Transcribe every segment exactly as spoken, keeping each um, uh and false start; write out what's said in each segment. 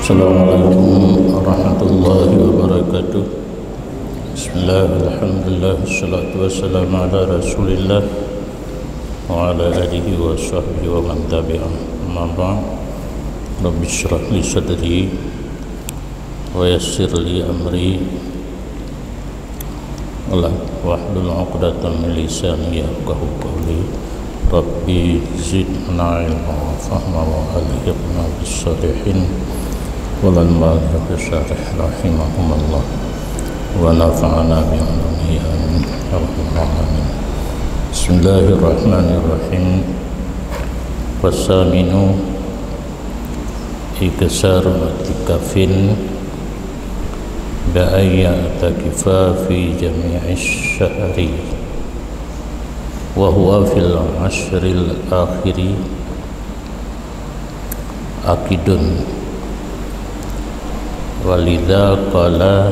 Assalamualaikum warahmatullahi wabarakatuh. Bismillah, alhamdulillah, wassalatu wassalamu ala Rasulillah wa ala alihi wa sahbihi wa man tabi'ah. Amma ba'd. Rabbi shrah li sadri wa yassir li amri wahlul 'uqdatam min lisani yafqahu qawli. Rabbi zidna ilma wa fahma wa alhiqna bis shalihin. Qala al-mu'allif syarih rahimahumallah wa nafa'ana bi ulumihi amin ya rabbal alamin. Bismillahirrahmanirrahim. Fasaminu, iksaru i'tikafin bi an ya'takifa fi jami'i syahri wa huwa fil ashril akhiri akidun. Walidha qala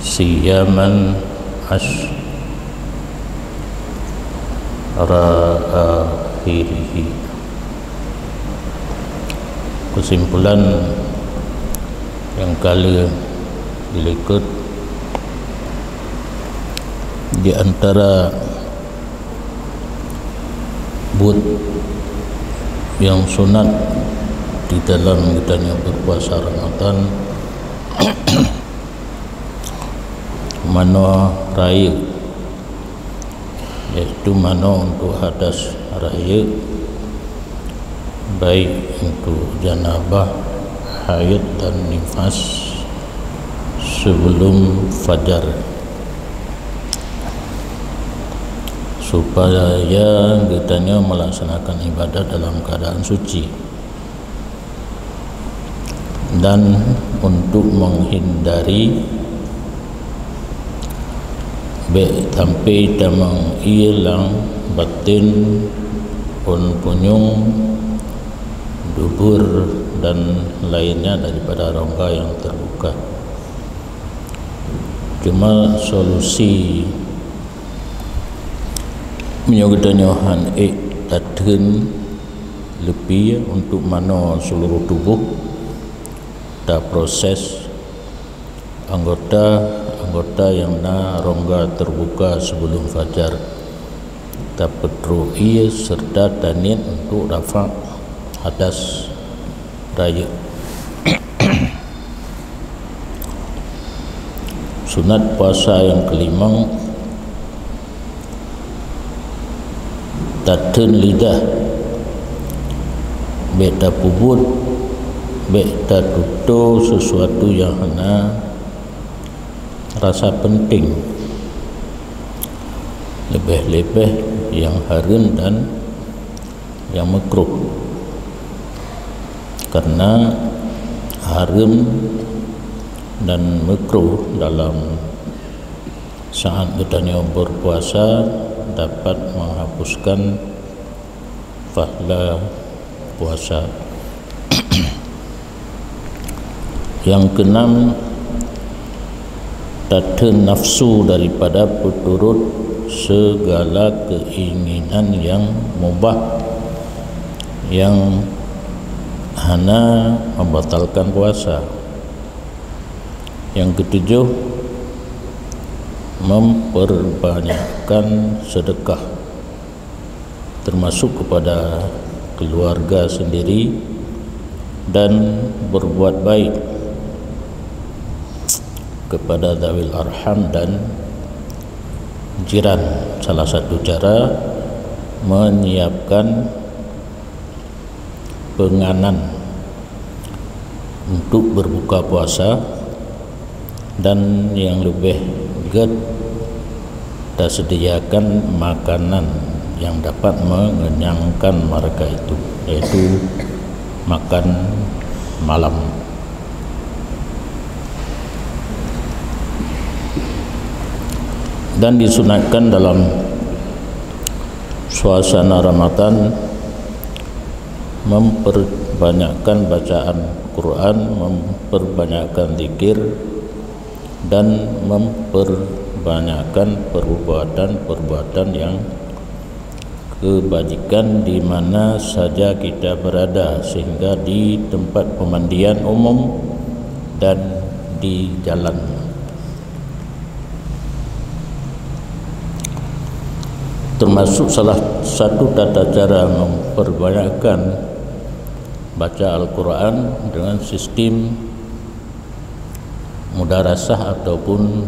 siyaman ash ra akhirihi. Kesimpulan nyang ka lheueh dilikot, di antara buet nyang sunat di dalam geutanyoe berpuasa Ramadan, manoe rayeuk, yaitu manoe untuk hadas rayeuk, baik untuk janabah, haid dan nifas sebelum fajar, supaya geutanyoe melaksanakan ibadat dalam keadaan suci. Dan untuk menghindari bék sampai tamong ie lam batin, phon punyueng, dubur dan lainnya daripada rongga yang terbuka. Cuma solusi, meunyoe geutanyoe han ék tatheun leupie untuk manoe seluruh tuboh, taproses anggota-anggota nyang na rongga terbuka sebelum fajar, tapeutrok ie serta taniet untuk rafa' hadas rayeuk. Sunat puasa nyang keulimong, tatheun lidah, bék tapeubuet, bék tatutoe sesuatu nyang hana rasa penting, leubeh-leubeh nyang hareuem dan nyang meukruh. Karena hareuem dan meukruh dalam saat geutanyoe berpuasa dapat menghapuskan pahala puasa. Nyang keenam, tatheun nafsu daripada peuturot segala keinginan nyang mubah, nyang hana membatalkan puasa. Nyang keutujoh, memperbanyakkan sedekah, termasuk kepada keluarga sendiri, dan berbuat baik kepada zawil arham dan jiran. Salah satu cara menyiapkan penganan untuk berbuka puasa, dan nyang leubeh gét, taseudiakan makanan nyang dapat mengenyangkan mereka itu, yaitu makan malam. Dan disunatkan dalam suasana Ramadan memperbanyakkan bacaan Quran, memperbanyakkan zikir, dan memperbanyakkan perbuatan-perbuatan yang kebajikan di mana saja kita berada, sehingga di tempat pemandian umum dan di jalan. Termasuk salah satu tata cara memperbanyakkan baca Al-Quran dengan sistem mudarasah ataupun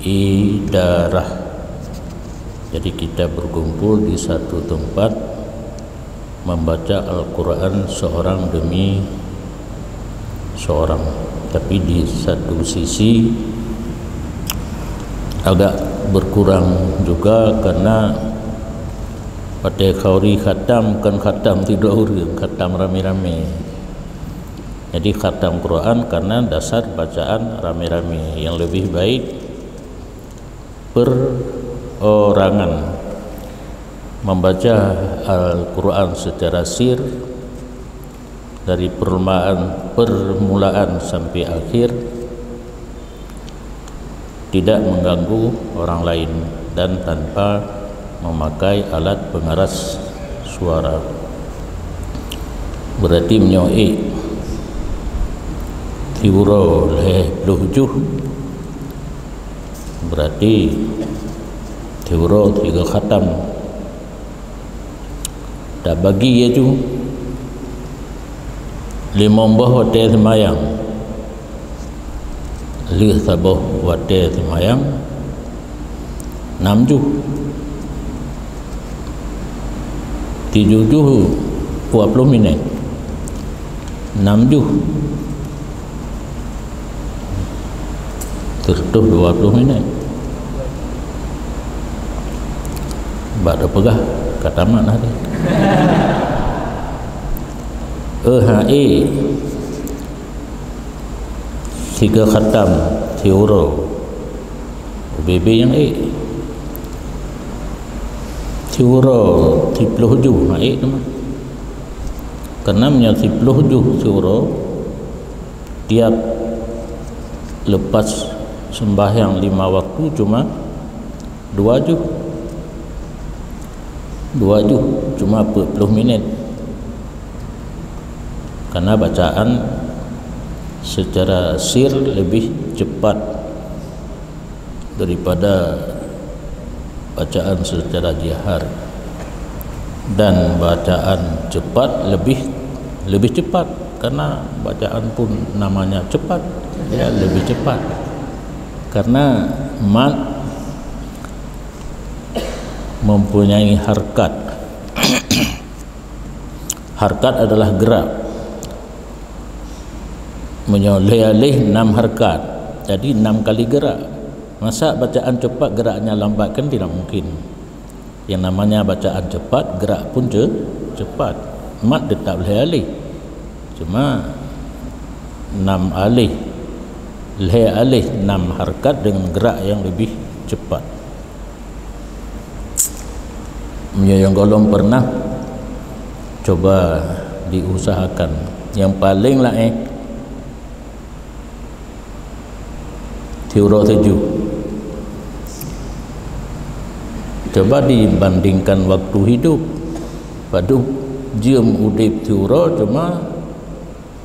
idarah. Jadi, kita berkumpul di satu tempat membaca Al-Quran seorang demi seorang. Tapi di satu sisi agak berkurang juga karena watée khauri khatam, bukan khatam sidroe ureuëng, khatam ramé-ramé. Jadi, khatam Quran karena dasar bacaan ramé-ramé. Yang lebih baik perorangan, membaca Al-Quran secara sir dari permulaan, permulaan sampai akhir, tidak mengganggu orang lain dan tanpa memakai alat pengeras suara. Berarti meunyoe ék siuroe lhée ploh juh, berarti siuroe tiga khatam. Tabagi laju, limong boh watée seumayang, lheueh saboh watée seumayang, nam juh, tujoh juh dua ploh minét, nam juh, seratus dua puluh minit. Bak tapeugah ka tamat hari. Eh, ha, eh. Tiga khatam, siuroe. Ubé-bé nyang ék. Siuroe, siploh juh, ha, ék teuma. Karena meunyoe siploh juh siuroe, tiap lepas sembahyang lima waktu cuma dua juh. Dua juh cuma empat puluh minit. Karena bacaan secara sir lebih cepat daripada bacaan secara jahar. Dan bacaan cepat lebih, lebih cepat, karena bacaan pun namanya cepat, ya, lebih cepat. Karena mad mempunyai harkat. Harkat adalah gerak. Meunyoe lhée aléh nam harkat, jadi enam kali gerak. Masa bacaan cepat geraknya lambat, kan tidak mungkin. Yang namanya bacaan cepat, gerak pun ce-, cepat. Mad tetap lhée aléh. Cuma enam aléh, lhée aléh nam harkat dengan gerak yang lebih cepat. Meunyoe nyang gohlom pernah, coba diusahakan. Nyang paleng laén, siuroe tujoh. Coba dibandingkan waktu hidup. Padub jeuem udeb siuroe cuma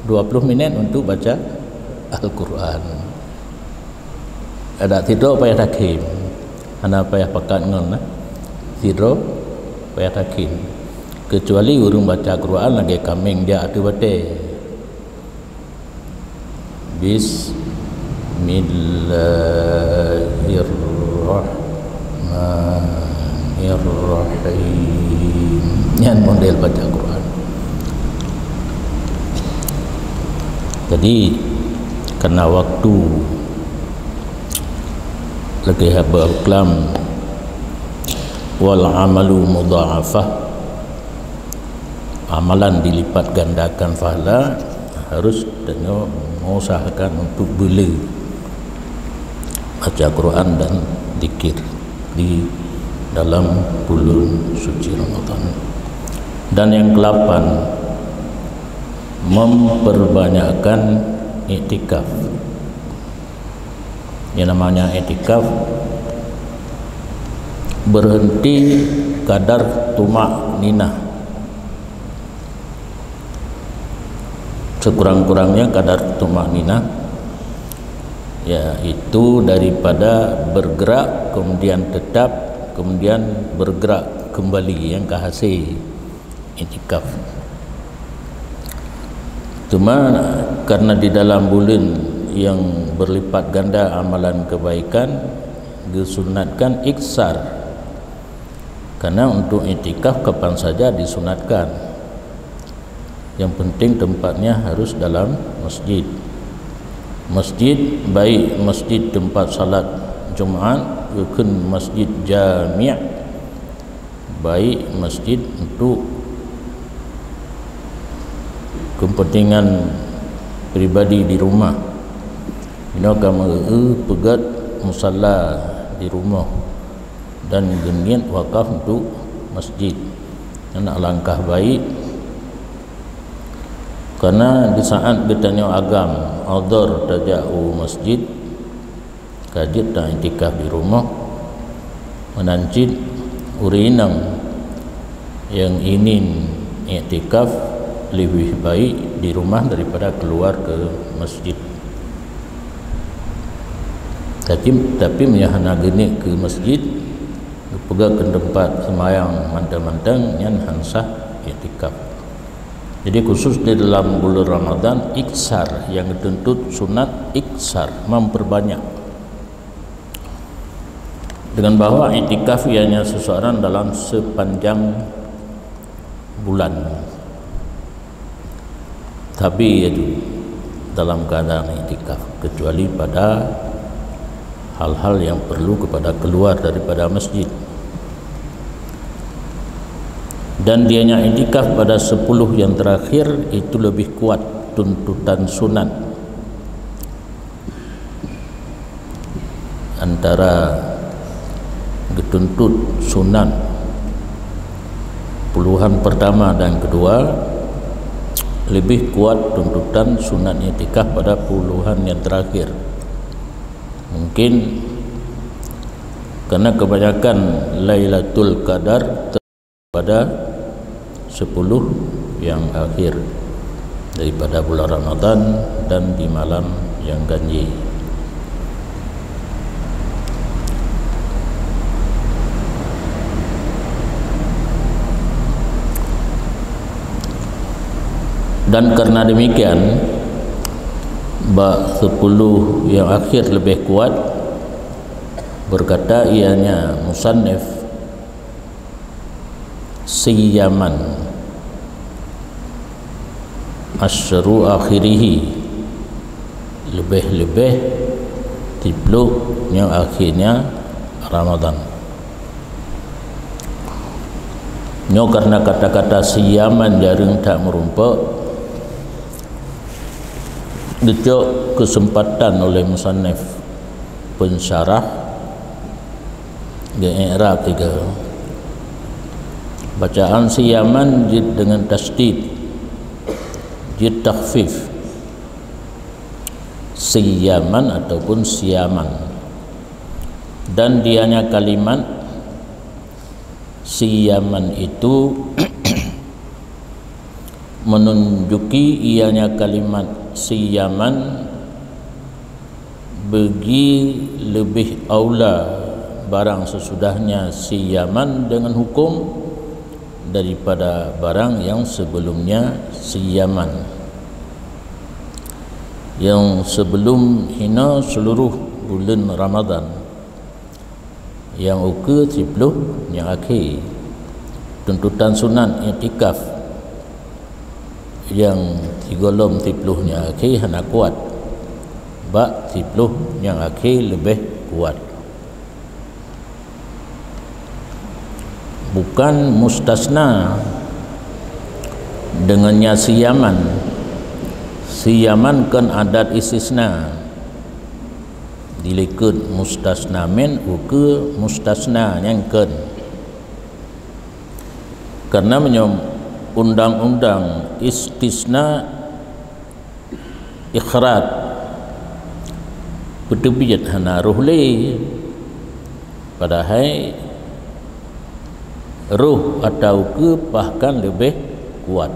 dua puluh minit untuk baca Al-Quran. Adak sidroe payah takhém, hana payah pakat ngon, nah. Sidroe payah takhém. Kecuali ureuëng baca Quran lagée kaméng jak ateueh batée. Bismillahirrahmanirrahim. Nyan model baca Quran. Jadi, karena waktu lagée haba kelam, wal amalu mudha'afah, amalan dilipat gandakan pahala, harus tanyoe mengusahakan untuk bela baca Quran dan zikir di dalam bulan suci Ramadan. Dan yang kelapan, memperbanyakkan iktikaf. Yang namanya iktikaf, berhenti Kadar tumakninah. Sekurang-kurangnya kadar tumakninah, yaitu daripada bergerak, kemudian tetap, kemudian bergerak kembali, nyang ka hase iktikaf. Cuma karena di dalam buleuen nyang berlipat ganda amalan kebaikan, disunatkan iksar. Karena untuk iktikaf kapan saja disunatkan. Yang penting tempatnya harus dalam masjid. Masjid, baik masjid tempat salat Jumaat, ataupun masjid jami', baik masjid untuk kepentingan pribadi di rumah. Inoe ka meu-eu peugét musala di rumoh dan geuniet wakaf untuk masjid. Nyan alangkah baik, karena di saat geutanyoe agam, udhur tajak u masjid, ka jeuet ta iktikaf di rumoh, meunan cit ureueng inong nyang ingin iktikaf leubeh baik di rumah daripada keluar ke masjid. Tapi, tapi meunyoe hana geuniet keu masjid, geupeugah keu teumpat seumayang mantong-mantong, nyan han sah iktikaf. Jadi khusus di dalam bulan Ramadan, iksar, yang dituntut sunat iksar, memperbanyak. Dengan bahwa iktikaf ianya seseorang dalam sepanjang bulan. Tapi itu dalam keadaan iktikaf, kecuali pada hal-hal yang perlu kepada keluar daripada masjid. Dan dianya iktikaf pada sepuluh yang terakhir itu lebih kuat tuntutan sunat. Antara geutuntut sunat puluhan pertama dan kedua, lebih kuat tuntutan sunat iktikaf pada puluhan yang terakhir. Mungkin karena kebanyakan Lailatul Qadar pada sepuluh yang akhir daripada bulan Ramadan dan di malam yang ganjil. Dan karena demikian, bak sepuluh yang akhir lebih kuat, berkata ianya musannif, siyaman asyru akhirihi, lebih-lebih siploh nyang akhirnya Ramadan. Nyoe karena kata-kata siyaman jareueng that meurumpok, geucok keuseumpatan oleh musannif pensyarah geu-i'rab tiga. Bacaan siyaman jeuet deungon tasydid, jeuet takhfif. Siyaman ataupun siyaman. Dan dianya kalimat siyaman itu menunjuki ianya kalimat siyaman bagi lebih aula barang sesudahnya siyaman dengan hukum daripada barang yang sebelumnya siyaman. Yang sebelum hina seluruh bulan Ramadan. Nyang ukeue siploh nyang akhé. Tuntutan sunat iktikaf nyang sigohlom siploh nyang akhé hana kuat. Bak siploh nyang akhé leubeh kuat. Bukan mustasna deungon nyan siyaman. Siyaman kon adat istisna. Dilikot mustasna min ukeue mustasna nyang kon. Karena meunyoe undang-undang istisna ikhraj beuteubiet hana roh lé, padahai roh atau keue bahkan leubeh kuat.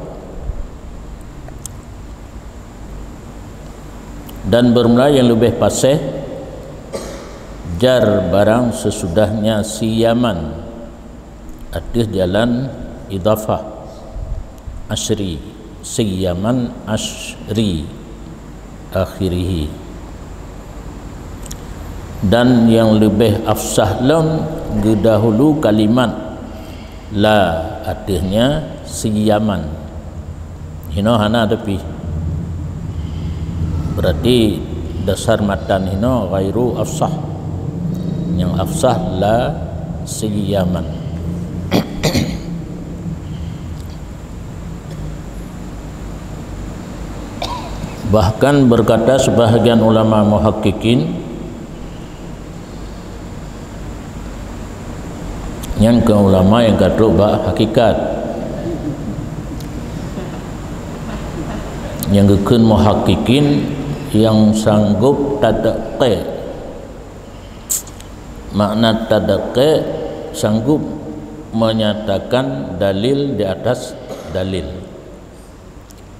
Dan beurmula nyang leubeh paséh, jar barang seusudahnya siyaman ateueh jalan idhafah, asyri, siyaman asyri akhirihi. Dan nyang leubeh afsah lom geudahulu kalimat la ateuehnya siyaman. Hinoe hana teupih. Berarti dasar matan hinoe ghairu afsah. Nyang afsah la siyaman. Bahkan berkata sebahagian ulama muhakkikin, nyan keu ulama nyang ka trok bak hakikat, nyang geukheun muhakkikin nyang sanggob tadakek. Makna tadakek, sanggob menyatakan dalil di atas dalil.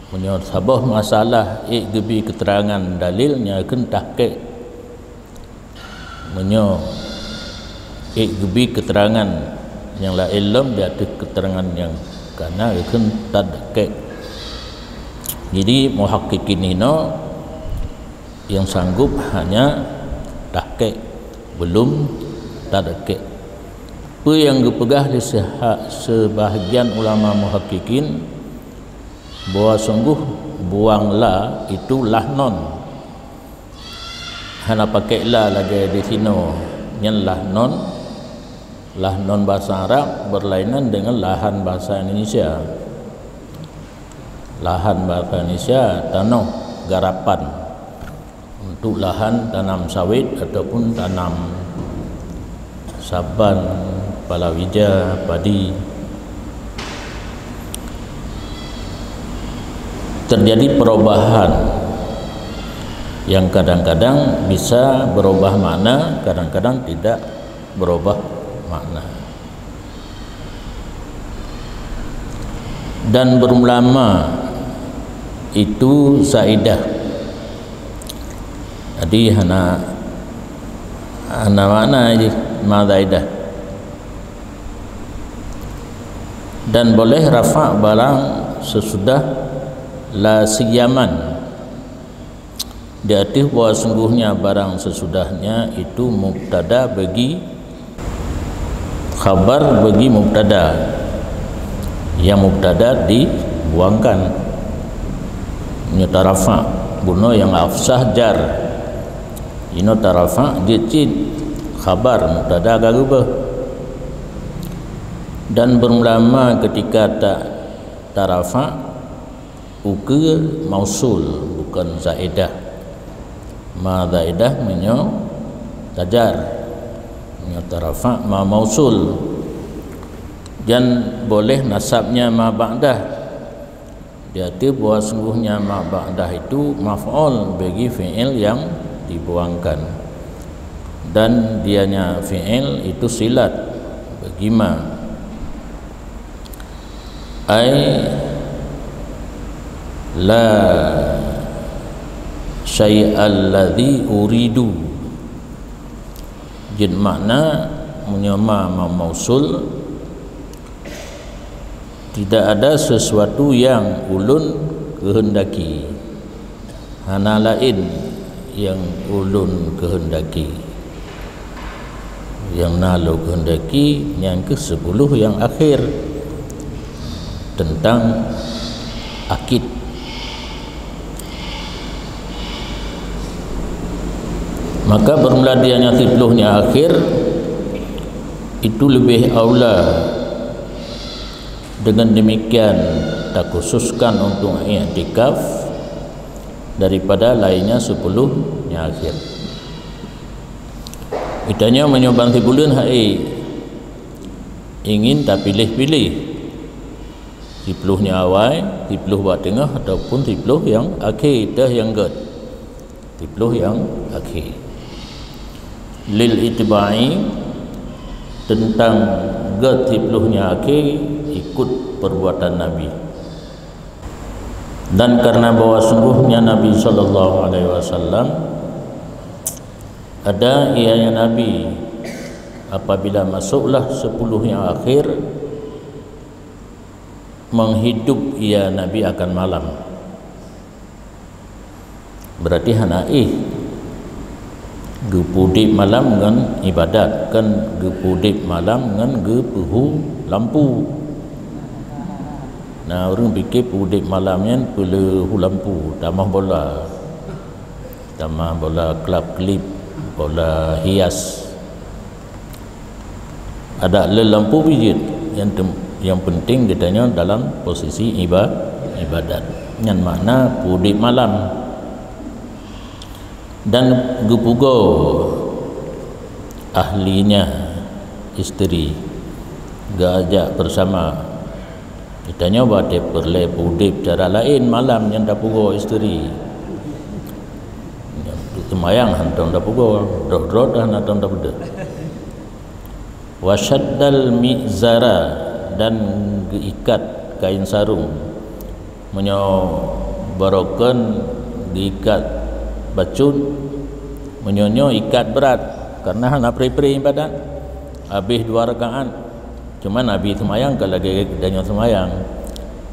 Meunyoe saboh masalah ék geubi keuteurangan dalil, nyan kheun tahkek. Meunyoe ék geubi keuteurangan nyang laén lom di ateueh keuteurangan nyang kana, kheun tadakek. Jadi muhakkikin hinoe nyang sanggob hanya tahkek, belum tadakek. Peue nyang geupeugah lé seha-, sebahagian ulama muhakkikin, bahwa sungguh buang la itu lahnon. Hana pakai la lagée di sinoe, nyan lahnon. Lahnon bahasa Arab berlainan dengan lahan bahasa Indonesia. Lahan bahasa Indonesia tanoh garapan untuk lahan tanam sawit ataupun tanam saban, palawija, padi. Terjadi perubahan yang kadang-kadang bisa berubah makna, kadang-kadang tidak berubah makna. Dan beurmula ma itu zaidah. Jadi hana, hana makna jih ma zaidah. Dan boleh rafa' barang sesudah la siyaman. Di ateueh bahwa sungguhnya barang sesudahnya itu mubtada bagi khabar bagi mubtada. Yang mubtada dibuangkan. Nyoe tarafa' bunoe nyang afsah jar. Inoe tarafa' jeuet cit khabar mubtada ka geubeuh. Dan beurmula ma ketika ta-, tarafa' ukeue mausul, bukan zaidah. Ma zaidah meunyoe tajar, meunyoe tarafa' ma mausul. Dan boleh nasabnya ma ba'dah. Di ateueh bahwa sungguhnya ma ba'dah itu maf'ul bagi fi'il yang dibuangkan. Dan dianya fi'il itu silat bagi ma. Ai la syai'al ladzi uridu. Jeuet makna meunyoe ma, ma mausul, tidak ada sesuatu yang ulôn keuheundaki. Hana laén nyang ulôn keuheundaki. Nyang na lôn keuheundaki nyan keuh sepuluh nyang akhé teuntang akid. Maka beurmula di nyang sepuluh nyang akhé itu leubeh aula. Dengan demikian, takhususkan untuk iktikaf daripada lainnya sepuluh nyang akhé. Geutanyoe meunyoe ban sibuleuen hai ingin tapiléh-piléh, siploh nyang awai, siploh bak teungoh, ataupun siploh nyang akhé, teuh nyang gét. Siploh nyang akhé. Lil itba'i, teuntang Gét siploh nyang akhé ikut perbuatan Nabi. Dan karena bahwa sungguhnya Nabi sallallahu alaihi wasallam, ada ianya Nabi, apabila masuklah sepuluh yang akhir, menghidup ia Nabi akan malam. Berarti hana éh geupudeb malam ngon ibadat, kan geupudeb malam ngon geupeuhu lampu. Nah, ureuëng pike pudeb malam nyan peuleuhu lampu, tamah bola. Tamah bola klap klip, bola hias. Adak le lampu bijit, yang tem- yang penting geutanyoe dalam posisi iba- ibadat. Nyan makna pudeb malam. Dan geupugoe ahlinya, isteri, geuajak bersama. Geutanyoe watée peureulée pudeb cara laén malam nyan tapugoe isteri. Nyan seumayang hántom tapugoe, droe-droe dah hántom tapeudeuh. Wasyaddal mi'zara, dan geuikat kain sarung. Meunyoe barokon geuikat bacut, meunyoe nyoe ikat brat, karena hana pri-pri ibadat. Habéh dua rakaat, cuma Nabi seumayang ka lagée geutanyoe seumayang.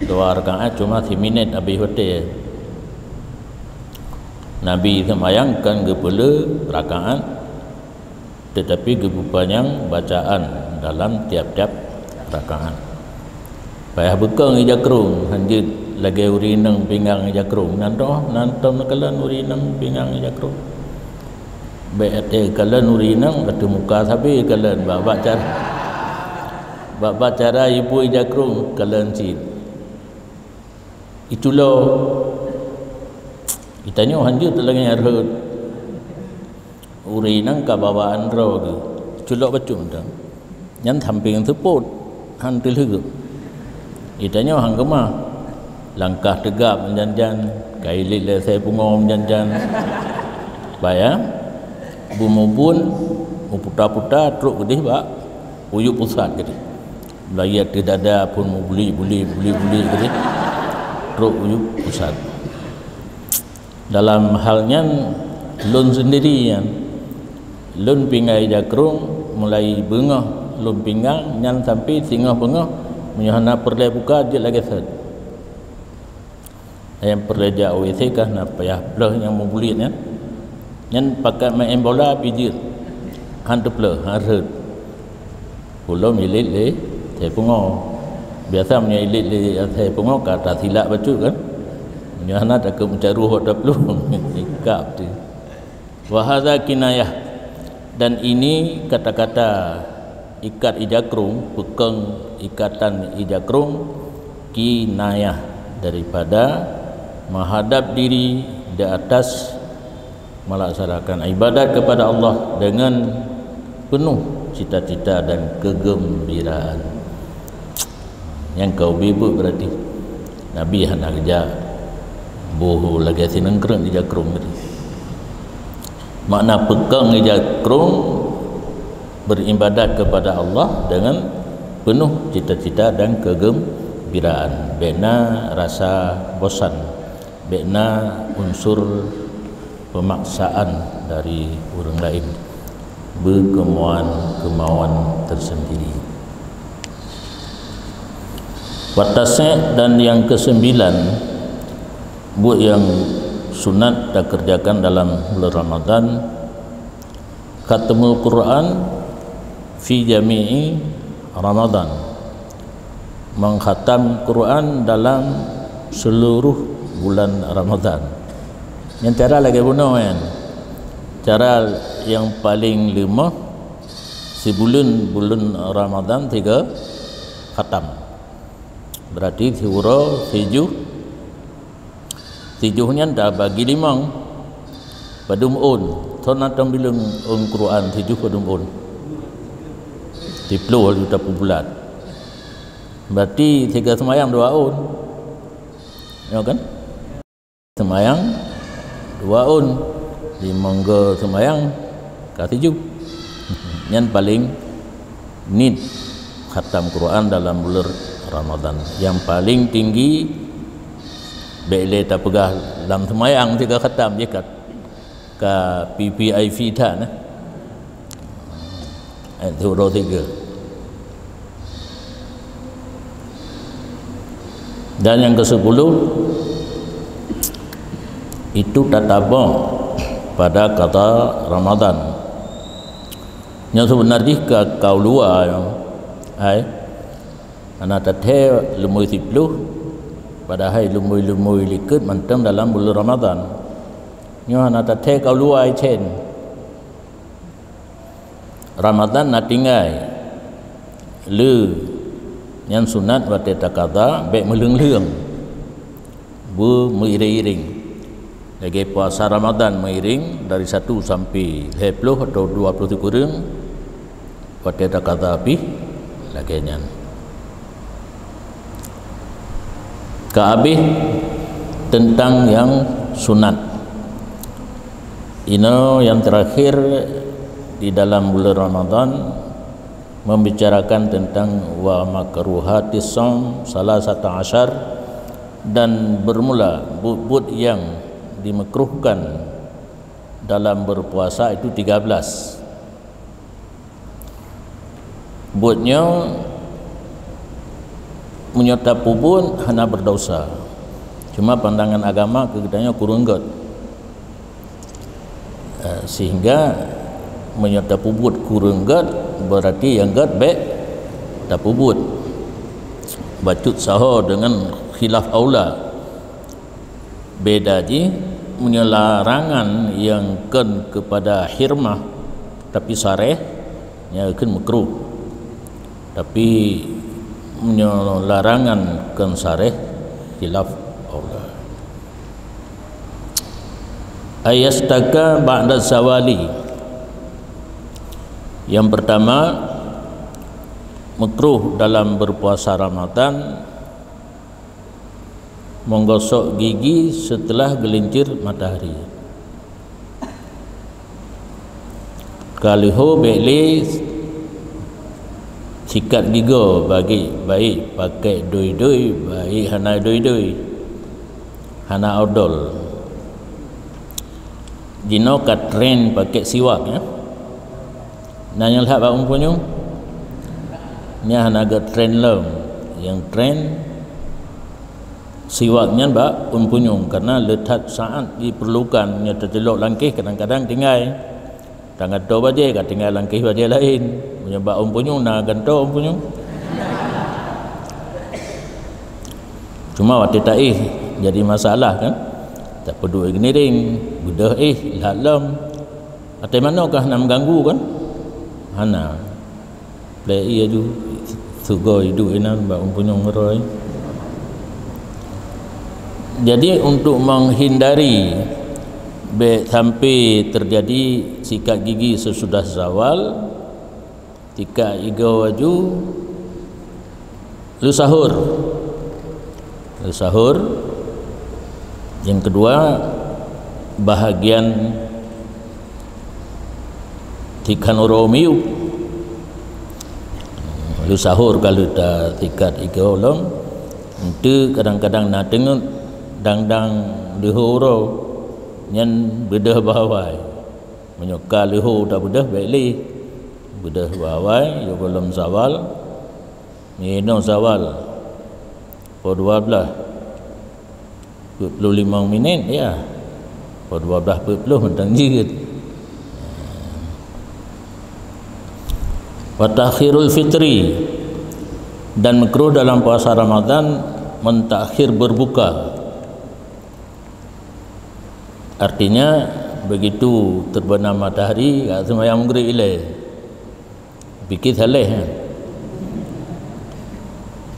Dua rakaat cuma siminét habéh watée. Nabi seumayang kan geupeuleueh rakaat, tetapi geupeupanyang bacaan dalam tiap-tiap rakaat. Payah beukong ija krong, hanjeuet lagée ureuëng inong pinggang ija krong. Nan toh, nan tom kalon ureuëng inong pinggang ija krong. Bék até kalon ureuëng inong, ateueh muka sabe kalon, bak-bak cara, bak-bak cara ibu ija krong kalon cit. Iculo, itanyoe hanjeuet teulangée rhot. Ureuëng inong ka bawaan droe geuh, culok bacut mantong. Nyan sampéng seupôt, han teulheueh. Itanyoe han keumah, langkah teugab meujan-jan, ka ilét lé asai pungoe meujan-jan. Baya, beumubun, meuputa-puta trok keudeh bak uyueb pusat keudeh. Meulayeue ateueh dada phon meubulék-bulék, bulék-bulék keudeh, trok uyueb pusat. Dalam hal nyan, lôn seundiri nyan, lôn pinggai jakrong mulai beungoh lôn pinggang nyan sampai singoh beungoh, meunyoe hana peureulée buka jeuet lagée sot. Nyang peureulée jak U W C kah na payah pleueh nyang meubuliet nyan. Nyan pakat maén bola pih jeuet, han teupleueh, han rhot. Ulôn ilét lé asai pungoe. Biasa meunyoe ilét lé asai pungoe ka tasilak bacut kan. Meunyoe hana takot meucaroh bak taplueng, ikab tu. Wa hadza kinayah, dan ini kata-kata ikat ijakrong, peukong ikatan ijakrong, kinayah daripada menghadap diri di atas melaksanakan ibadat kepada Allah dengan penuh cita-cita dan kegembiraan. Nyang ka ubé buet berarti Nabi hana geujak boh lagée sineungkreung di jakrong tadi. Makna peukong di jakrong, beribadat kepada Allah dengan penuh cita-cita dan kegembiraan. Bék na rasa bosan. Bék na unsur pemaksaan dari ureuëng laén, beukeumauan-keumauan tersendiri. Watasek, dan yang kesembilan, buet yang sunat takerjakan dalam bulan Ramadan, khatamul Quran fi jami'i Ramadan, mengkhatam Quran dalam seluruh bulan Ramadan. Nyang cara lagée bunoe kan. Cara yang paling leumoh, sibuleuen buleuen Ramadan tiga khatam. Berarti siuroe sijuh, sijuh nyan tabagi limong. Padum ôn, thon ateueh bileung ôn Quran sijuh padum ôn? Siploh laju tapeubulat. Berarti siga seumayang dua ôn. Ya kan? Seumayang dua ôn, limong go seumayang ka sijuh. Nyan paling nit. Khatam Quran dalam bulan Ramadan. Yang paling tinggi, bèk lé tapeugah lam seumayang siga khatam, jih ka, ka V V I P that, eh. Eh, tu uroe tiga. Dan yang kesepuluh, itu tatabok pada qada Ramadan. Nyang seubeuna jih ka kaulua, hai, hana tathèe leumui siplôh, padahai leumui-leumui likôt mantong dalam bulan Ramadan. Nyoe hana tathèe kaulua, hai, cen. Ramadan na tinggai. Le, nyan sunat watèe taqada, bèk meuleueng-leueng. Beumeuiréng-iréng. Lagèe puasa Ramadan meuiréng dari satu sampai lhèe plôh atau dua plôh sikureueng, watèe taqada pih lagèe nyan. Ka habéh teuntang nyang sunat. Inoe nyang teurakhir di dalam bulan Ramadan, membicarakan teuntang wa makruhatis shaum salasata asyar, dan bermula buet-buet nyang dimakruhkan dalam berpuasa itu tiga belas. Buet nyoe meunyoe tapeubuet hana berdosa. Cuma pandangan agama keu geutanyoe kureueng gèt. Eh, sehingga meunyoe tapeubuet kureueng gèt, berarti nyang gèt bèk tapeubuet. Bacut saho deungon khilaf aula. Beda jih, meunyoe larangan nyang kheun keupada hirmah, tapi sareh, nyan kheun makruh. Tapi meunyoe larangan kheun sareh, khilaf aula. Ayastaka ba'da zawali. Yang pertama, makruh dalam berpuasa Ramadan menggosok gigi setelah geulincir matahari. Ka leuho bèk lé sikat gigoe, bagi baik pakai doi-doi, baik hana doi-doi, hana odol. Jinoe ka tren pakai siwak, ya. Na nyang that bak Umpuyong? Nyan hana geutren lom. Nyang tren siwak nyan bak Umpuyong, karena le that saat diperlukan, nyoe teutilok langkéh kadang-kadang tinggai. Tangantoe bajèe ka tinggai langkéh bajèe laén. Meunyoe bak Umpuyong na gantoe Umpuyong. Cuma watèe taéh jadi masalah kan. Tapeuduek geumiréng, beudôh éh, lhat lom. Até manoe ka hana meuganggu kan? Hana. Plè ie aju, sugoe iduek inan bak Umpuyong ngeuroi. Jadi, untuk menghindari bèk sampai terjadi sikat gigi sesudah zawal, sikat gigoe aju, lheuh sahur. Lheuh sahur. Yang kedua, bahagian tikan uroe miyueb. Lheuh sahur ka lheuh tasikat gigoe lom, eunteuk kadang-kadang na teungeut dang-dang leuho uroe, nyan beudôh bak awai. Meunyoe ka leuho tabeudôh, bèk lé. Beudôh bak awai, yoh gohlom zawal, nyoe zawal, poh dua blaih peuet ploh limong minét, ya. Poh dua blaih peuet ploh mantong jeuet. Wa ta'khirul fitri, dan makruh dalam puasa Ramadan mentakhir berbuka. Artinya, begitu terbenam matahari, ka seumayang Maghrib ilèe. Pike saleh, ha.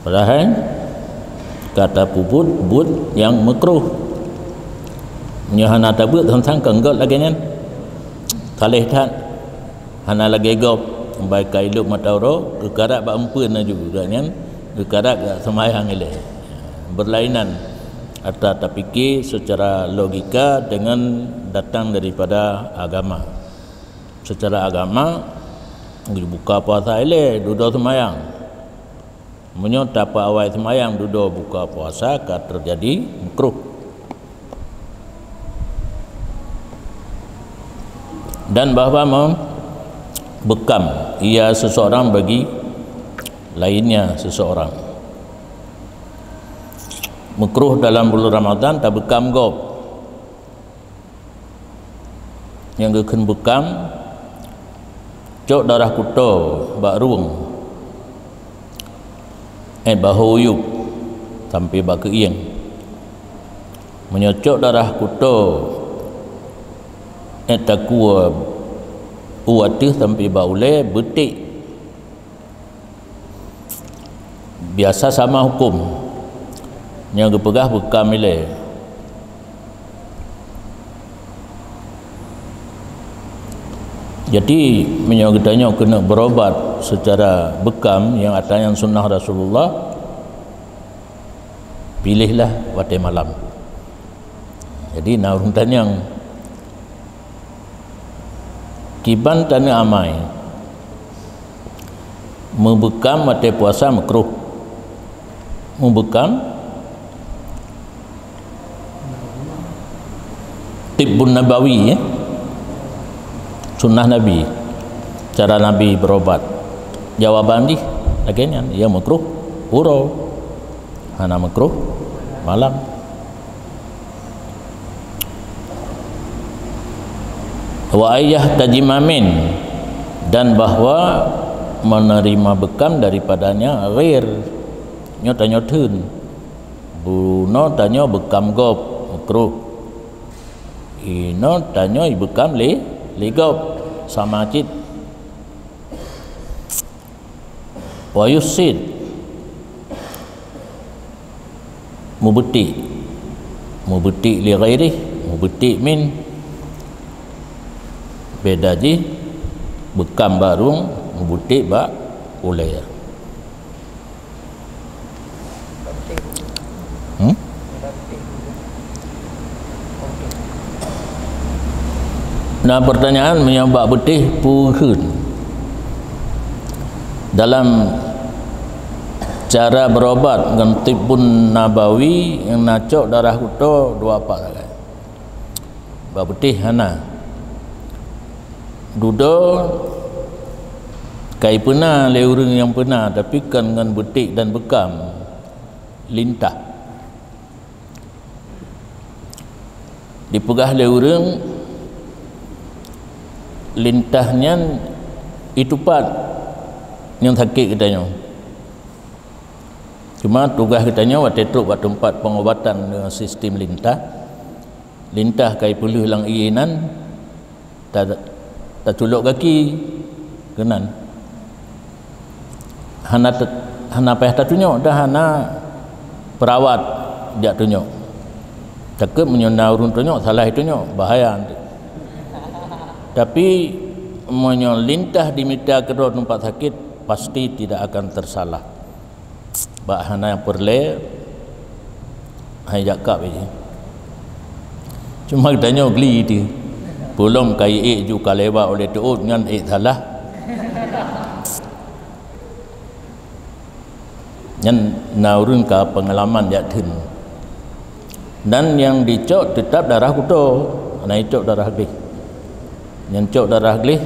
Padahai ka tapeubuet buet nyang makruh. Meunyoe hana tabeuet, sang-sang ka gèt lagèe nyan. Saleh that. Hana lagèe gob, bai ka ilop mata uroe, geukarat bak eumpeuen laju, gobnyan geukarat geuseumayang ilèe. Berlainan atra tapike secara logika dengan datang daripada agama. Secara agama, geubuka puasa ilèe, dudoe seumayang. Meunyoe tapeuawai seumayang dudoe buka puasa ka teujadi makruh. Dan bahwa membekam ia seseorang bagi lainnya seseorang. Makruh dalam bulan Ramadan tabekam gob. Nyang geukheun bekam, cok darah kuto bak rueng, eh, bahô yup sampoe bak keuieng. Meunyoe cok darah kuto, eh, takue u ateueh sampoe bak ulée, beutik. Biasa sama huköm. Nyang geupeugah bekam ilée. Jadi, meunyoe geutanyoe keuneuk berobat secara bekam nyang ata nyang sunnah Rasulullah, pilihlah watée malam. Jadi, na ureuëng tanyong, kiban taneuk amai, meubekam watée puasa makruh. Meubekam tibbun nabawi, ya. Sunnah Nabi, cara Nabi berobat. Jawaban jih lagée nyan, ya makruh uroe, hana makruh malam. Wa ayyah tajimamin, dan bahwa menerima bekam daripadanya ghair. Nyoe tanyoe theun. Bunoe tanyoe bekam gob, makruh. Inoe tanyoe bekam lé, lé gob, sama cit. Wa yufsid, meubeutik. Meubeutik li ghairih, meubeutik min. Beda jih bekam bak rueng, meubeutik bak ulée. Hmm? Na pertanyaan meunyoe bak beutéh peue kheun. Dalam cara berobat ngon tibbun nabawi nyang na cok darah kuto dua pat sagai. Bak beutéh hana. Dudoe kai peuna lé ureuëng nyang peuna, tapi kon ngon beuték dan bekam, lintah. Dipeugah lé ureuëng lintah nyan itupat nyang sakét geutanyoe. Cuma tugaih geutanyoe watée trok bak teumpat pengobatan dengan sistem lintah, lintah kai peuleueh lam ié nan, ta-, taculok gaki keunan. Hana te-, hana payah tatunyok dan hana perawat jak tunyok. Takot meunyoe na ureuëng tunyok, salah tunyok, bahaya. Tapi meunyoe lintah dimita keudroe teumpat sakét, pasti tidak akan tersalah. Bak hana peureulée hai jak kab jih. Cuma geutanyoe gli teuh. Peulom kayée ék ju ka lewat oleh teuôt nyan ék salah. Nyan na ureuëng ka peungalaman jak theun. Dan nyang dicok teutap darah kuto, hana icok darah gleh. Nyang cok darah gleh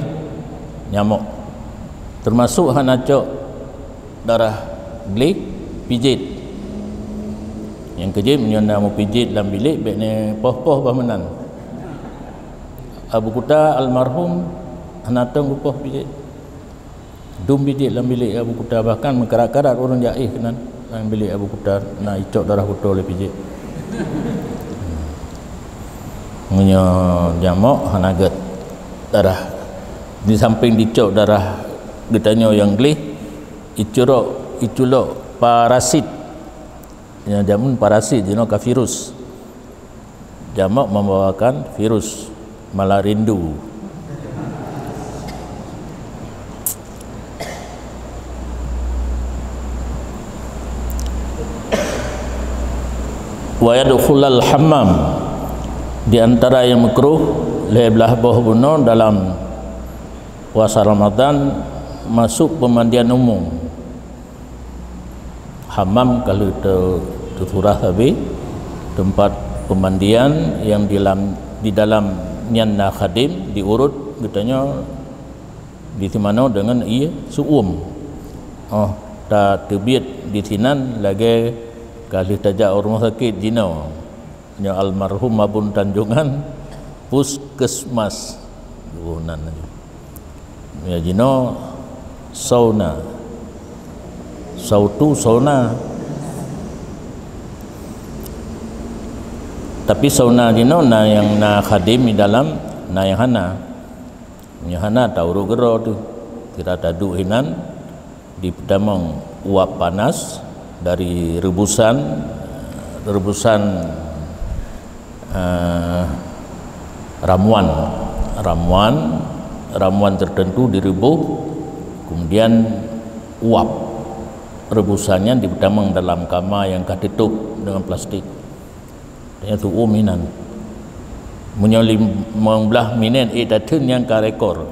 nyamok. Teumasok hana cok darah gleh, pijét. Nyang keujeuet meunyoe na meupijét lam bilék bék neupoh-poh bah meunan. Abu Kuta almarhum hana tong geupoh pijét. Dum pijét lam bilék Abu Kuta, bahkan meukarat-karat ureuëng jak éh keunan lam bilék Abu Kuta na icok darah kuto lé pijét. Meunyoe nyamok hana gét darah. Di samping dicok darah geutanyoe nyang gleh, icurok, iculok parasit. Nyang jameun parasit jinoe ka virus. Nyamok membawakan virus, malah rindu. Wa yadkhulal hammam, di antara nyang makruh lhée blaih boh bunoe dalam puasa Ramadan, masuk pemandian umum. Hammam ka lheueh teu-, teusurah sabe, teumpat peumandian nyang di lam, di dalam nyan na khadem, diurot geutanyoe di simanoe deungon ié seu-uem. Oh tateubiet disinan lagée ka lheueh tajak u rumoh sakét jinoe. Nyoe almarhum Mabun Tanjongan, puskesmas. Oh, nan laju. Ya, jinoe sauna. Sautu sauna. Tapi sauna jinoe na nyang na khadem di dalam, na nyang hana. Nyoe hana taurot keudroe teuh. Sira taduek hinan, dipeutamong uap panas dari rebusan, rebusan, eh, ramuan, ramuan, ramuan tertentu direbuh, kemudian uap rebusan nyan dipeutamong dalam kama nyang ka teutup deungon plastik. Tanya tu um inan. Meunyoe limong blaih minét ék tatheun nyang ka rekor.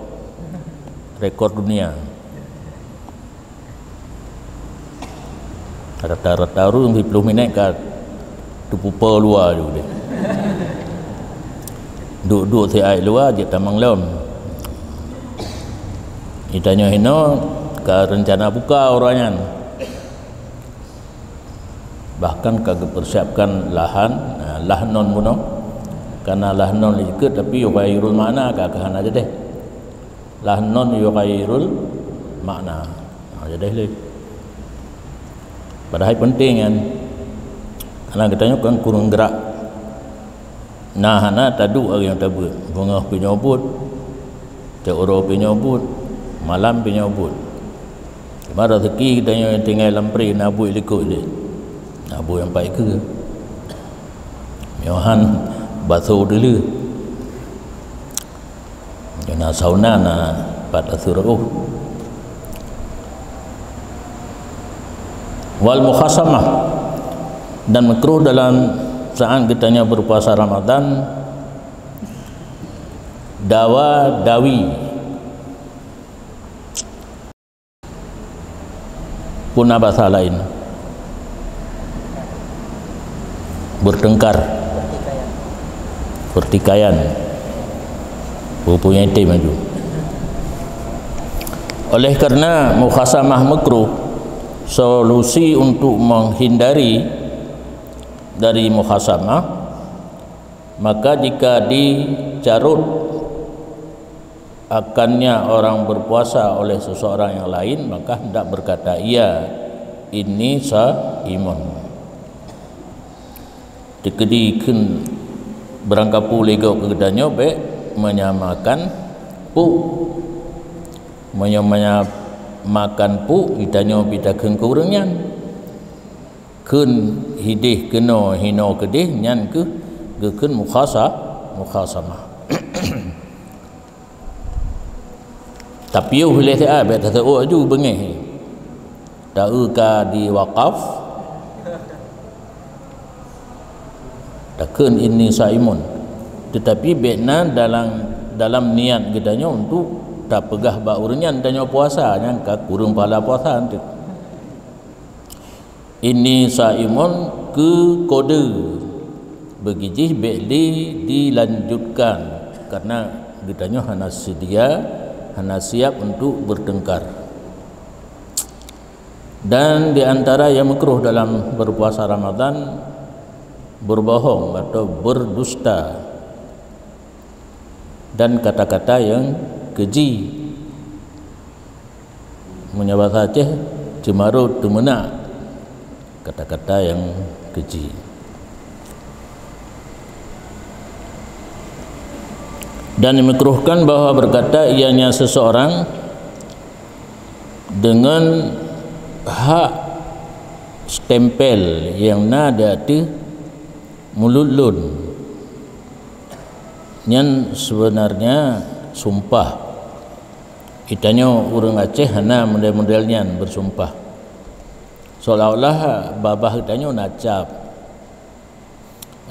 Rekor dunia. Rata-rata ureuëng siplôh minét ka teupupa luwa ju deh. Duek-duek siat luwa jeuet tamong lom. Geutanyoe hinoe ka reuncana buka uroe nyan. Bahkan ka geupeursiapkan lahan, nah, lahnon bunoe. Kana lahnon jikeue tapi ghairul makna ka, ka hana jadeh. Lahnon ghairul makna. Ha, jadeh lé. Padahai penting kan. Karena geutanyoe kan kureueng geurak. Na hana taduek lagée nyang tabeuet, beungoh pih nyoe buet, teuuroe pih nyoe buet, malam pih nyoe buet. Cuma raseuki geutanyoe nyang tinggai lam pri na buet likot lé. Na buet nyang pat ikeue. Meuhan baso dulu. Na sauna na pat asur oh. Wal mukhasamah, dan makruh dalam saat geutanyoe berpuasa Ramadan dawa dawi. Puna bahasa lain, bertengkar, pertikaian, pupunyai tem maju. Oleh karena mukhasamah makruh, solusi untuk menghindari dari mukhasamah, maka jika dicarut akannya orang berpuasa oleh seseorang yang lain, maka hendak berkata ia, "Inni shaimun." Teukeudi kheun beurangkapeue lé gob keu geutanyoe bék menyamakan puk. Meunyoe menyamakan puk, geutanyoe pih takheun keu ureuëng nyan. Kheun hideh keunoe hinoe keudeh nyan kheueh geukheun mukhasa-, mukhasamah. Tapiôh lé siat, bék taseuôt aju beungéh. Taeu ka di wakaf, takheun inni shaimun. Tetapi bék na dalam, dalam niat geutanyoe untuk tapeugah bak ureuëng nyan tanyoe puasa, nyan ka kureueng pahala puasa eunteuk. Inni shaimun keu kode, beugijih bék di, dilanjutkan, karena geutanyoe hana seudia, hana siap untuk bertengkar. Dan di antara yang makruh dalam berpuasa Ramadan, berbohong atau berdusta. Dan kata-kata yang keji. Meunyoe basa Aceh, ceumarot teumeunak, kata-kata yang keji. Dan dimakruhkan bahwa berkata ianya seseorang dengan hak stempel yang na di ateueh mulut lôn. Nyan sebenarnya sumpah. Geutanyoe ureuëng Aceh hana model-model nyan bersumpah. Seolah-olah babah geutanyoe na cap.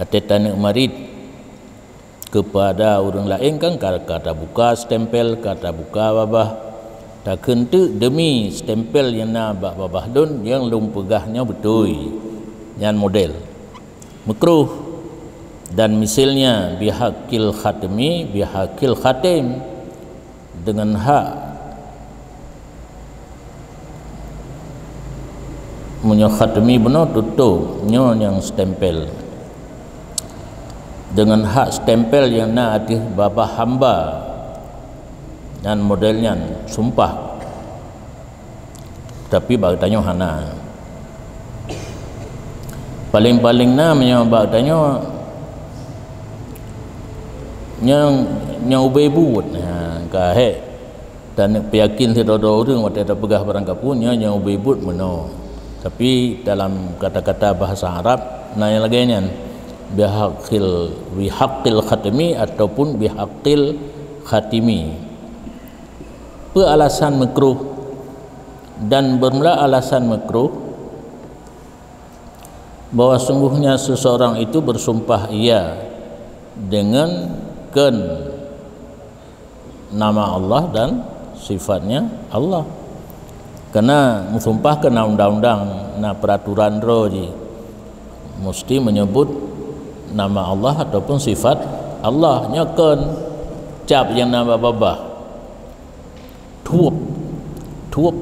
Até taneuk marit kepada ureuëng laén kan ka, ka tabuka stempel, ka tabuka babah. Takheun teuk demi stempel nyang na bak babah lôn nyang lôn peugah nyoe beutôi. Nyan model. Makruh. Dan misilnya, bihaqqil khatmi, bihaqqil khatim, dengan hak, meunyoe khatmi bunoe tutoe, nyoe nyang stempel, dengan hak stempel nyang na ateueh babah hamba, dan model nyan sumpah. Tapi bak geutanyoe hana. Paléng-paléng na meunyoe bak geutanyoe nyang, nyang ubé buet, ha, ka hék. Dan peuyakin sidroe-droe ureuëng watée tapeugah barang kapeue nyoe nyang ubé buet meunoe. Tapi dalam kata-kata bahasa Arab na nyang lagée nyan, bihaqqil, bihaqqil khatmi ataupun bihaqqil khatimi. Peue alasan makruh? Dan bermula alasan makruh bahwa sungguhnya seseorang itu bersumpah ia dengan kön nama Allah dan sifatnya Allah. Karena meusumpah keu na undang-undang, na peraturan droe jih, mesti menyebut nama Allah ataupun sifat Allah. Nyoe kön cap nyang na bak babah. Tueb, tueb,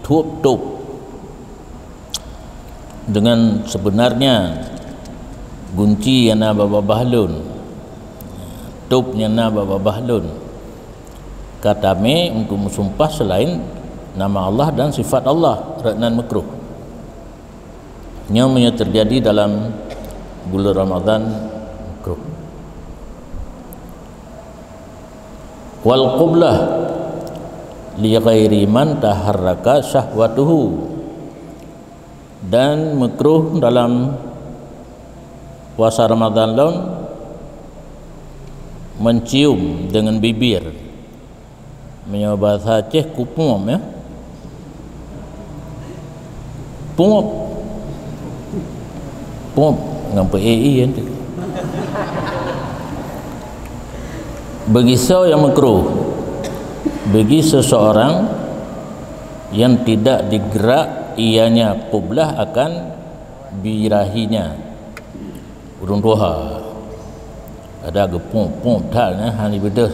tueb, tueb. Dengan sebenarnya gunci nyang na bak babah lôn, tueb nyang na bak babah lôn, ka tamé untuk meusumpah selain nama Allah dan sifat Allah, rot nan makruh. Nyoe meunyoe terjadi dalam bulan Ramadan, makruh. Wal qublah li ghairi man taharraka syahwatuhu. Dan makruh dalam puasa Ramadan lom mencium dengan bibir. Meunyoe bahasa Aceh, kupuop, ya. Puop. Puop ngon pe-e-i, ya, tu. Bagi soe nyang makruh? Bagi seseorang yang tidak digerak ianya qublah akan birahinya. Ureuëng tuha. Ada geupuop-puop that, nyan hana beudôh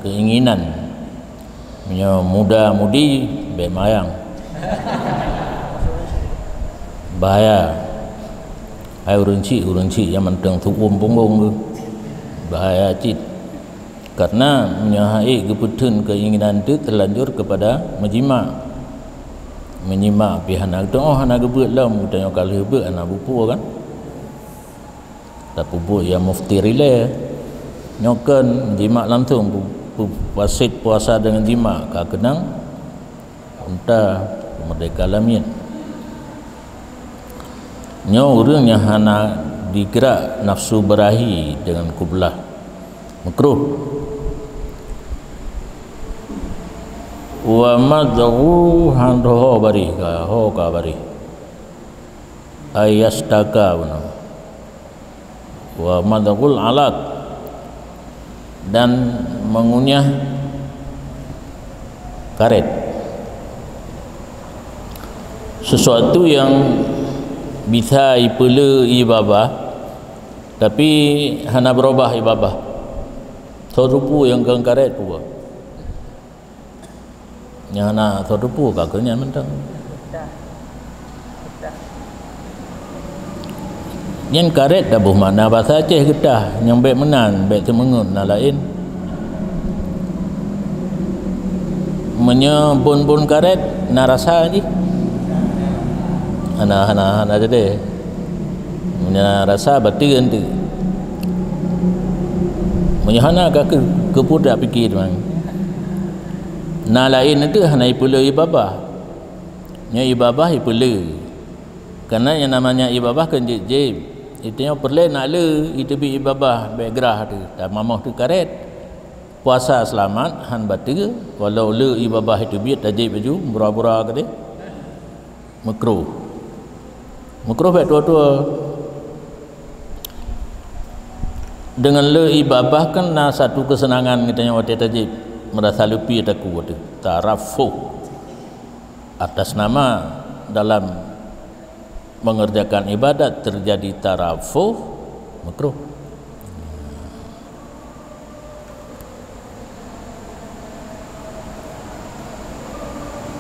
keinginan. Meunyoe muda-mudi, bék mayang. Bahaya. Hai ureuëng chik, ureuëng chik nyang mantong tuom punggong tu. Bahaya cit. Karena meunyoe hai geupeutheun keinginan tu terlanjur kepada menyimak. Menyimak pih hana, oh, hana geubeuet lom, geutanyoe ka lheueh beuet hana bukon kan. Tapeubuet nyang muftir ilée. Nyoe kön jimak langsung pu-, pu-, fasid puasa dengan jimak ka keunong unta peumerdeka lamiet. Nyoe ureuëng nyang hana digerak nafsu birahi dengan qublah. Makruh. Wa madghu han ho barih ka, ho ka barih. Ayastaka beuna. Wa madghul alat, dan mengunyah karet. Sesuatu yang bisa ipeule ié babah, tapi hana beurubah ié babah. Soe teupeu nyang kon karet peue? Nyang hana soe teupeu ka keu nyan mantong. Nyan karet taboh makna basa Aceh geutah, nyang bék meunan, bék teumeungon na laén. Meunyoe bon-bon karet na rasa jih. Hana, hana, hana teude. Meunyoe na rasa bateue enteuk. Meunyoe hana ka keu-, keupeue tapike teuma. Na laén enteuk hana ipeule ié babah. Nyoe ié babah ipeule. Karena nyang namanya ié babah kon jép-jép. Itanyoe peureulée na le iteubiet ié babah bék grah teuh, tamamoh teuh karet. Puasa seulamat han bateue, walau le ié babah iteubiet tajép baju bura-bura keudeh. Makruh. Makruh bék tuwoe-tuwoe. Deungon le ié babah kan na satu keuseunangan geutanyoe watée tajép. Merasa leupie takue teuh, tarafuh. Atas nama dalam mengerjakan ibadat terjadi tarafuh, makruh.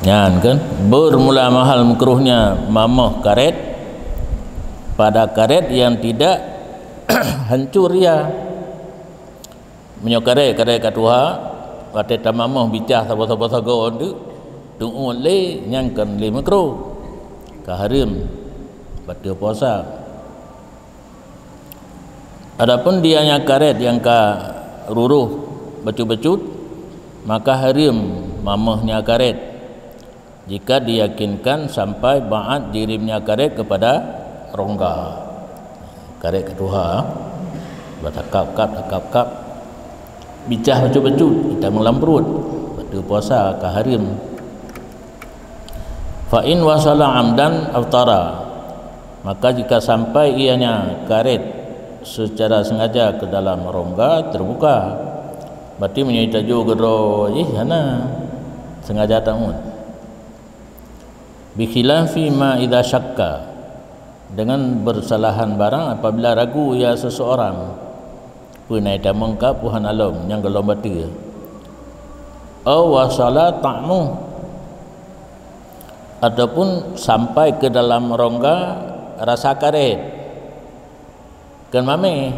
Nyan kan, bermula mahal makruhnya mamoh karet pada karet yang tidak hancur ia. Meunyoe karet, karet ka tuha, watée tamamoh bicah saboh-saboh sagoe teuk, teuôt lé, nyan kon lé makruh, ka hareuem bateue puasa. Adapun dianya karet nyang ka ruruh bacut-bacut, maka hareuem mamohnya karet jika diyakinkan sampai ba'at jirimnya karet kepada rongga. Karet ka tuha, batakab-kab, takab-kab, bicah bacut-bacut, itamong lam pruet, bateue puasa ka hareuem. Fa in wasala amdan aftara, maka jika sampai ianya karet secara sengaja ke dalam rongga terbuka, berarti meunyoe tajok keudroe jih hana sengaja teuôt. Bikhilafi ma idza syakka, dengan bersalahan barang apabila ragu ia seseorang, peue na itamong ka peue hana lom, nyang gohlom bateue. Au wasala ta'muh, ataupun sampai ke dalam rongga rasa karet. Kon mamèh.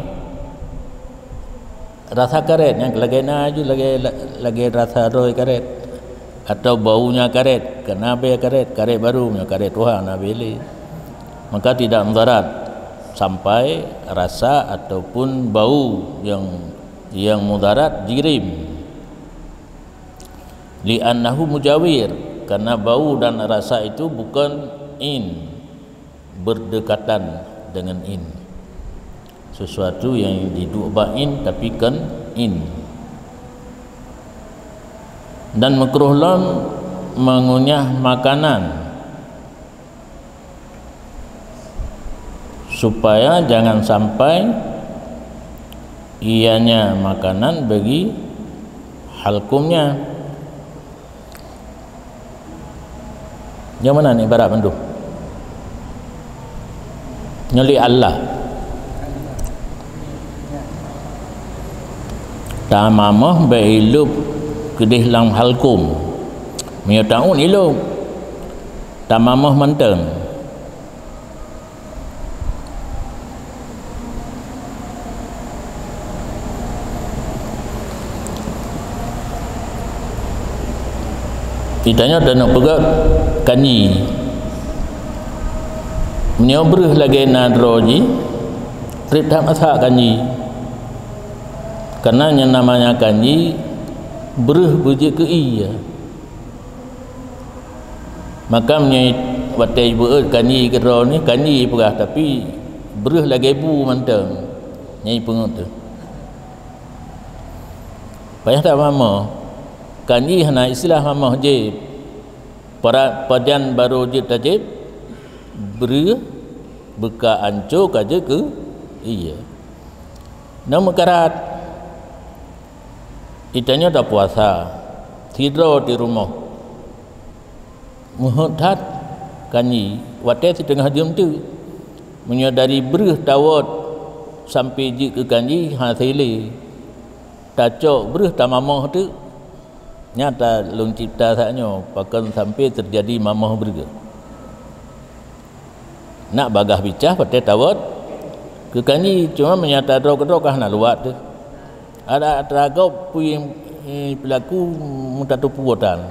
Rasa karet nyang lagèe na ju, lagèe, lagèe rasa droe karet, atau baunya karet, keunan bèe karet, karet baru, meunyoe karet tuha na bèe lé. Maka tidak mudarat sampai rasa ataupun bau yang, yang mudarat jirim. Li'annahu mujawir, karena bau dan rasa itu bukan in, berdekatan dengan in. Sesuatu yang jiduek bak in tapi kon in. Dan makruh lom mengunyah makanan supaya jangan sampai ianya makanan bagi halkumnya. Nyang meunan ibarat mandum. Nyoe lé Allah. Tamamoh bèk ilôb keudeh lam halkum. Meunyoe taôt ilôb, tamamoh mantong. Geutanyoe taneuk peugah kanji. Meunyoe breuh lagèe na droe jih, trép that masak kanji. Karena nyang namanya kanji, breuh beujeuet keu ié. Maka meunyoe watèe beuet kanji keudroe nyoe, kanji peugah, tapi breuh lagèe bu mantong. Nyan peungeuet teuh. Payah that mamoh. Kanji hana istilah mamoh jieb. Para pajan barô jeuet tajieb, breuh beuka anco ka jeuet keu ié. Nyoe meukarat. Geutanyoe tapuasa sidroe di rumoh. Meuheuet that kanji watèe siteungoh jeuem teuk. Meunyoe dari breuh tawöt sampoe jeuet keu kanji hase lé, tacok breuh tamamoh teuk. Nyata lôn cipta sak nyoe pakon sampoe teujadi mamoh breuh. Nak bagaih bicah watèe tawöt keu kanji, cuma meunyo tadroe keudroe ka hana luwat teuh. Ada atra gob pui, eh, peulaku meutateupeue tan.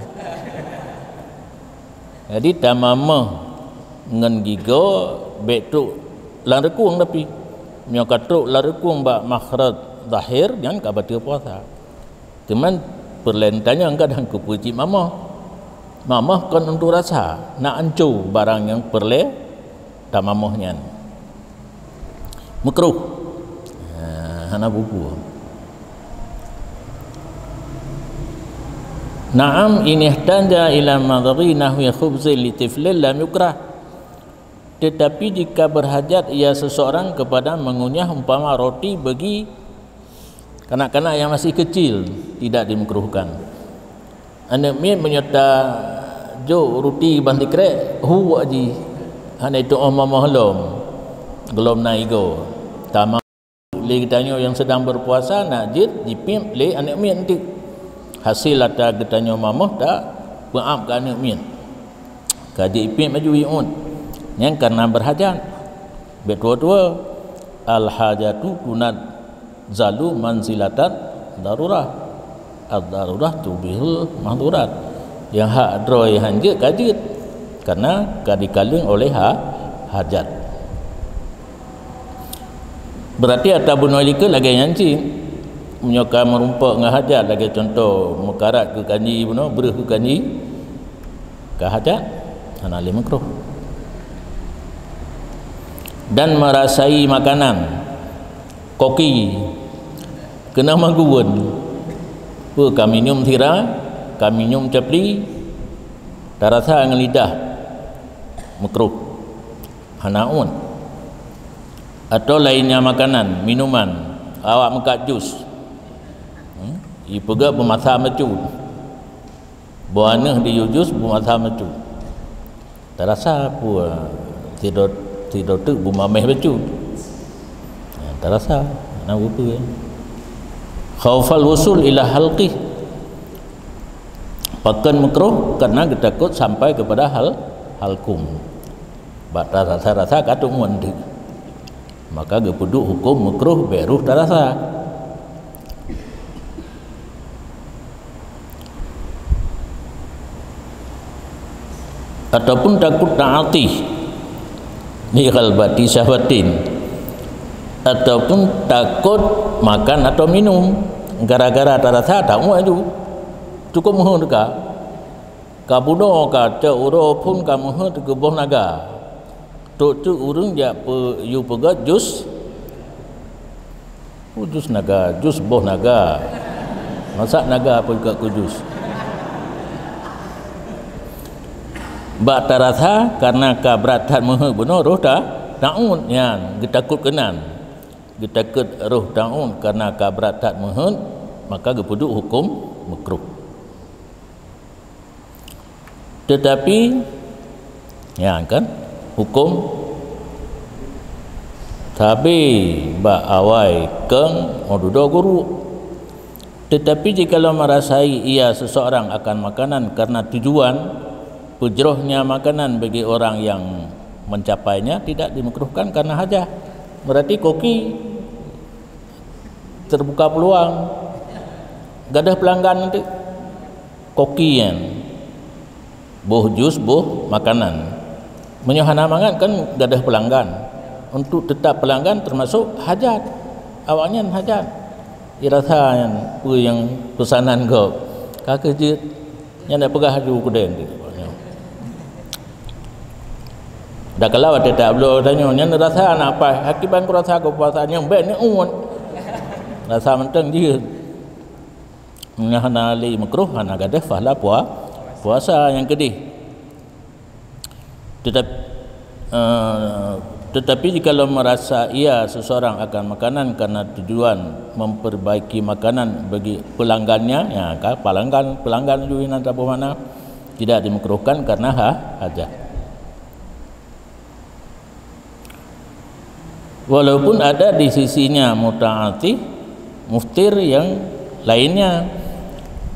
Jadi tamamoh ngon gigoe bèk trok lam reukung, tapi meunyo ka trok lam reukung bak makhraj zahir, nyan ka bateue puasa. Teuma peureulèe tanyong kadang keupeue cit mamoh. Mamoh kon untuk rasa, nak anco barang nyang peureulèe tamamoh nyan. Makruh. Ha, hana bubu. Na'am, in ihtaja ila madghi nahwi khubzin li tiflin lam yukrah. Tetapi jika berhajat ia seseorang kepada mengunyah umpama roti bagi kanak-kanak yang masih kecil, tidak dimakruhkan. Aneuk miet meunyoe tajok ruti ban sikrek, hu jih, hana jitu'oh mamoh lom, gohlom na igoe. Tamah lé geutanyoe nyang seudang beupuasa, na jeuet jipiep lé aneuk miet teuk. Hasé atra geutanyoe mamoh tapeuab keu aneuk miet. Ka jipiep laju jiuet. Nyan kareuna beurhajat. Bék tuwoe-tuwoe. Al-hajatu tunazzalu manzilatat darurah. Ad-darurah tubihul mahdurat. Nyang hak droe hanjeuet ka jeuet, kareuna ka jikaleueng oleh ha-, hajat. Berarti atra bunoe jikeue lagée nyan cit. Meunyoe ka meurumpok ngon hajat, lagée cuntoh meukarat keu kanji bunoe, breueh keu kanji, ka hajat, hana lé meukruh. Dan merasai makanan, koki, keunong meuguwen, peue ka minum sira, ka minum capli, tarasa ngon lidah, meukruh, hana uet. Atau lainnya makanan, minuman, awak meukat jus. Hmm? Ipeugah beumasa meucut. Boh aneuëk di jus beumasa meucut. Tarasa peue sidroe, sidroe teuk beumameh bacut. Ha, tarasa, na peue. Khaufal wusul ila halqih. Pakon meukruh, karena geutakot sampai kepada hal, halkum. Bak tarasa-rasa ka teungon teuk. Maka geupeuduek huköm meukruh bék rôh tarasa. Ataupun takot ta'atih li ghalbati syahwatin, ataupun takot makan atau minum gara-gara tarasa tamuek aju. Cukup meuheuet ka. Ka bunoe ka, cok uroe phon ka meuheuet keu boh naga. Trok teuk ureuëng jak peu-, yue peugöt jus. Oh, jus naga, jus boh naga. Masak naga peugöt keu jus. Bak tarasa, karena ka brat that meuheuet bunoe, rôh ta-, taun nyan, geutakot keunan. Geutakot rôh taun karena ka brat that meuheuet, maka geupeuduek huköm meukruh. Tetapi, ya kan, huköm sabe bak awai keueng, óh dudoe guruk. Tetapi jikalau merasai ia seseorang akan makanan karena tujuan peujrohnya makanan bagi orang yang mencapainya, tidak dimakruhkan karena hajat. Berarti koki terbuka peluang. Gadoh pelanggan nanti. Koki nyan, boh jus, boh makanan. Meunyoe hana mangat kan gadoh pelanggan. Untuk tetap pelanggan termasuk hajat. Awaknyan hajat. Irasa nyan peue nyang peusanan gob. Ka keuh jeuet. Nyan dak peugah laju keudeh nanti. Dak kala watée tabloe tanyoe, nyan rasa na paih, akiban kurasa keu puasa nyang bék neuuet. Rasa mantong jeuet. Meunyoe hana lé meukruh, hana gadoh pahala pua-, puasa nyang keudeh. Tetap, eh, tetapi jikalau merasa ia seseorang akan makanan karena tujuan memperbaiki makanan bagi pelanggannya, ya, ka pelanggan, pelanggan juga nan taboh mana, tidak dimakruhkan karena ha-, hajat. Walaupun ada di sisinya muta'atih, muftir yang lainnya,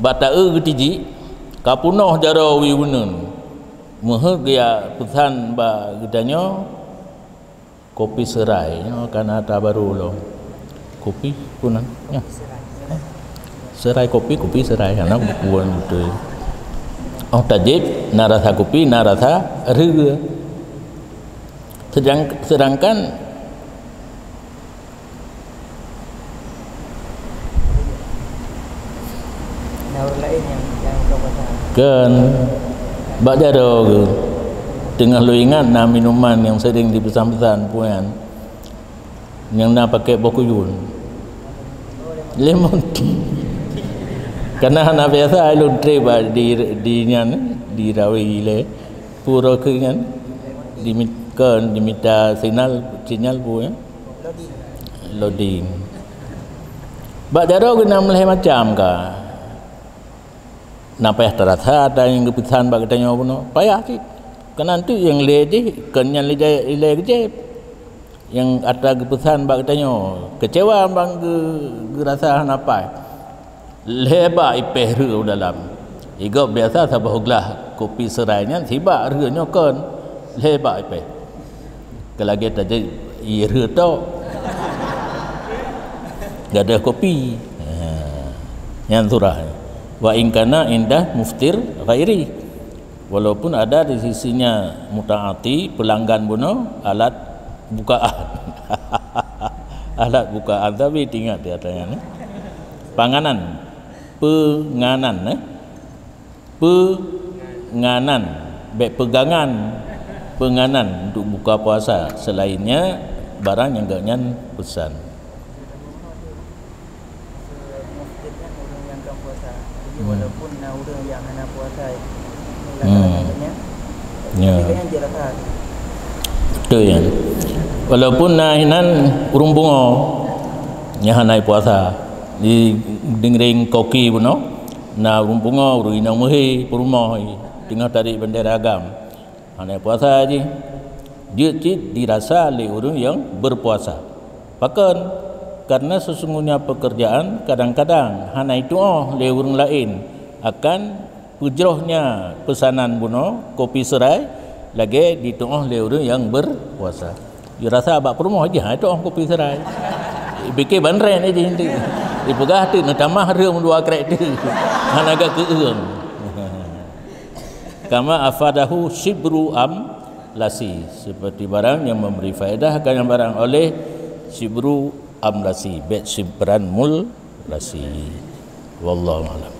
bak taeu geutijik, ka punoh jaroe wie uneuen. Meuheuet geujak peusan bak geutanyoe kopi seurai, nyoe kan atra barô lom. Kopi pun nyan. Seurai kopi, kopi seurai, hana bukuan beutôi. Oh, tajép, na rasa kopi, na rasa rhöö. Sedang-, sedangkan kan bak jaroe geuh, teungoh lôn ingat na minuman nyang sering dipeusan-peusan puan. Nyang na pakai boh kuyun. Lemon tea. Karena hana biasa lôn trép bak di, di nyan, di Rawi ilée. Pura keu nyan, di mit-, kon, di mita sinyal, sinyal bu, ya. Loading. Bak jaroe geuh na meulhèe macam ka. Na payah tarasa ata nyang geupeusan bak geutanyoe bunoe, payah cit. Keunan tu nyang lé jih, kon nyan lé jai-, ilée geujieb. Nyang ata geupeusan bak geutanyoe, keucewa bang geu-, geurasa hana paih. Lhée bak ipéh rheu u dalam. Igob biasa saboh glah kopi seurai nyan sibak rheu nyoe kon. Lhée bak ipéh. Keu lagée tajak ie rheu tok. Gadôh kopi. Ha. Nyan surah. Wa in kana inda muftir ghairi. Walaupun ada di sisinya mutaati, pelanggan bunoe, alat bukaan. Alat bukaan, tapi ingat di atas nyan, eh. Panganan. Peunganan, eh. Peunganan. Bék peugangan. Peunganan untuk buka puasa. Selainnya, barang nyang gobnyan peusan. Muftir kan ureueng nyang ka puasa. Jadi, hmm, walaupun na ureueng nyang hana puasa, hmm, lagak-lagak nyan, ya, tapi kan jih rasa. Betul, ya. Walaupun na inan ureueng pungo nyang hana puasa, di dengring koki bunoe, na ureueng pungo, ureueng inong meuhé, peurumoh, teungoh tarék bandera agam. Hana puasa jih. Jeuet cit dirasa lé ureueng nyang berpuasa. Pakon? Karena sesungguhnya pekerjaan kadang-kadang hana itu'oh lé ureueng laén akan peujrohnya peusanan bunoe kopi seurai lagée ditu'oh lé ureueng nyang berpuasa. Dirasa bak peurumoh jih, ha, itu'oh kopi seurai. Ipike banren jih inti. Ipeugah teuk neutamah rheuem dua krek teuk. Hana gak keueung. Kama afadahu sibru am lasi, seperti barang yang memberi faedah akan barang oleh sibru am lasi, bék sibran mul lasi. Wallahu a'lam.